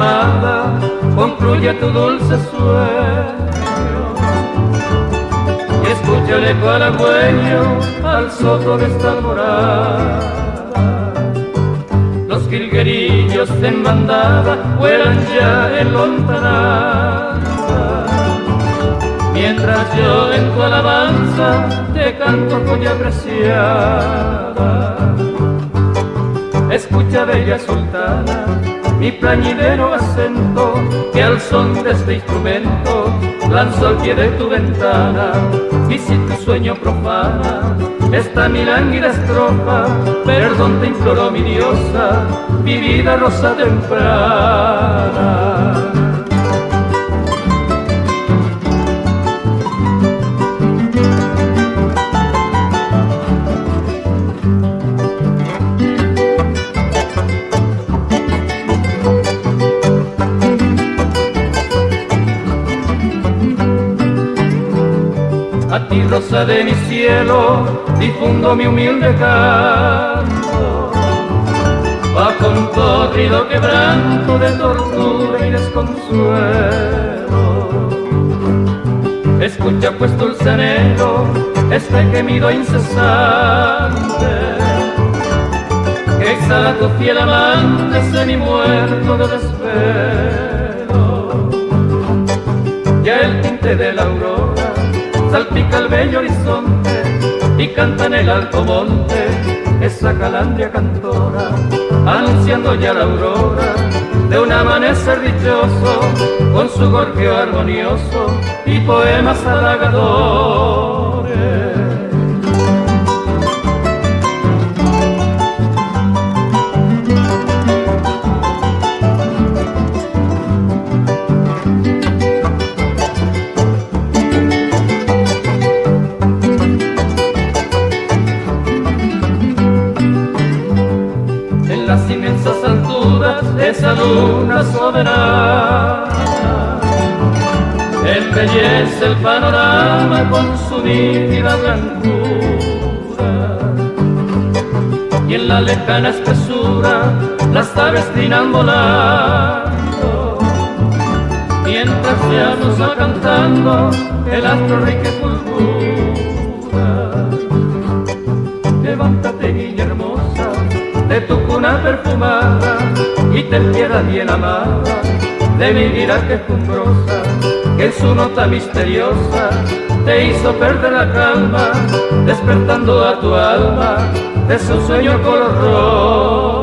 amada, concluye tu dulce sueño. Y escucha el eco halagüeño al soplo de esta alborada. Los jilguerillos en bandada vuelan ya en lontananza. Mientras yo en tu alabanza te canto joya preciada. Escucha, bella sultana, mi plañidero acento, que al son de este instrumento lanzo al pie de tu ventana. Y si tu sueño profana esta mi lánguida estrofa, perdón te imploro, mi diosa, mi vida rosa temprana. A ti, rosa de mi cielo, difundo mi humilde canto, bajo un tórrido quebranto de tortura y desconsuelo. Escucha pues, dulce anhelo, este gemido incesante que exhala tu fiel amante semi muerto de desvelo. Ya el tinte de la aurora salpica el bello horizonte y canta en el alto monte esa calandria cantora, anunciando ya la aurora de un amanecer dichoso con su gorjeo armonioso y poemas halagadores. En las inmensas alturas de esa luna soberana embellece el panorama con su nítida blancura, y en la lejana espesura las aves trinan volando, mientras ya nos va cantando el astro rey que fulgura. Levántate, niña hermosa, de tu cuna perfumada, y ten piedad bien amada de mi vida quejumbrosa, que en su nota misteriosa te hizo perder la calma, despertando a tu alma de su sueño color rosa.